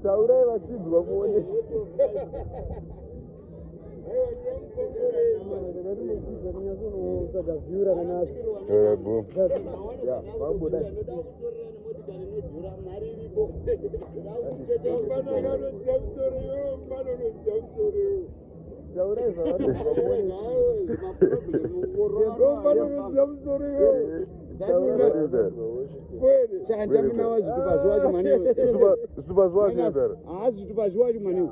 Taurai vachinzwa muone. Taurai zvavanonzwa muone. Saka ndamina zvitupa zvacho mane. Zvitupa zvacho here? Ah, zvitupa zvacho mane.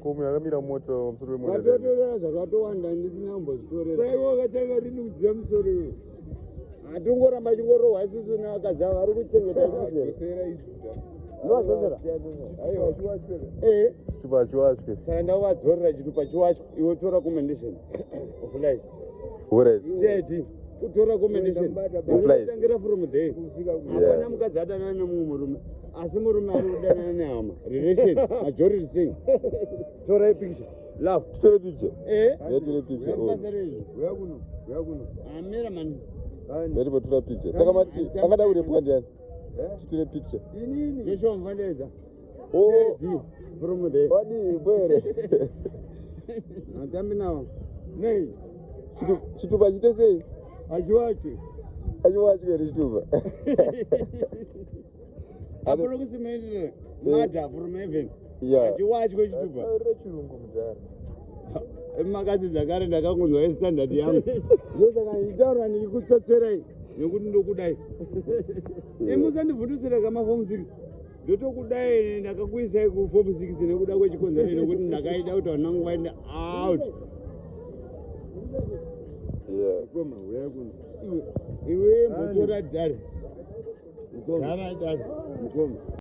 Ko munhu akamira mota musoro wemota. Vatotorera zvakatowanda ndisina kumbozvitorera. Saka wakatanga rini kudziya musoro iwe? Hatingoramba chingorohwa isusu nevakadzi ava vari kuchengeta isusu. Dzosera izvi. Ndovadzosera? Aiwa, chiwachwe. Eh. Chitupa chiwachwe. Saka ndavadzorera chitupa chiwachwe iwe tora commendation of life. Alright. CID kutora commendation. Of life. Kutangira from there. Hapana mukadzi adanana nemumwe murume. Asi murume ari kudanana nehama. Relation, majority thing. Torai picture. Love. Titore picture. Eh? Titore picture. Oh. Basa rezvo. Uya kuno, uya kuno. Amira mani. Ngatipotora picture. Saka mati angada kurepwa ndiani? Titore picture. Inini. Joshua Mvandaidza. Oh. CID from there. Wadii bwere. Hatambi navo. Nei. Chitupa chite sei? Achiwachwe. Achiwachwe here chitupa? Approximately murder from heaven. Yeah. Achiwachwe chitupa. Taurira chirungu mudhara. Makadzi dzakare ndakangonzwa yestandard yangu. Ndosaka ndichitaura ndichikutsotserai nekuti ndokudai. Imusandivhundusira kama form 6. Ndotokudai ndakakuisai kuform 6 nekuda kwechikonzero nekuti ndakaida kuti vana vangu vaende out. Yeah. Mukoma, uya kuno. Iwe mbotora dhari. Mukoma. Dhara dhari. Mukoma.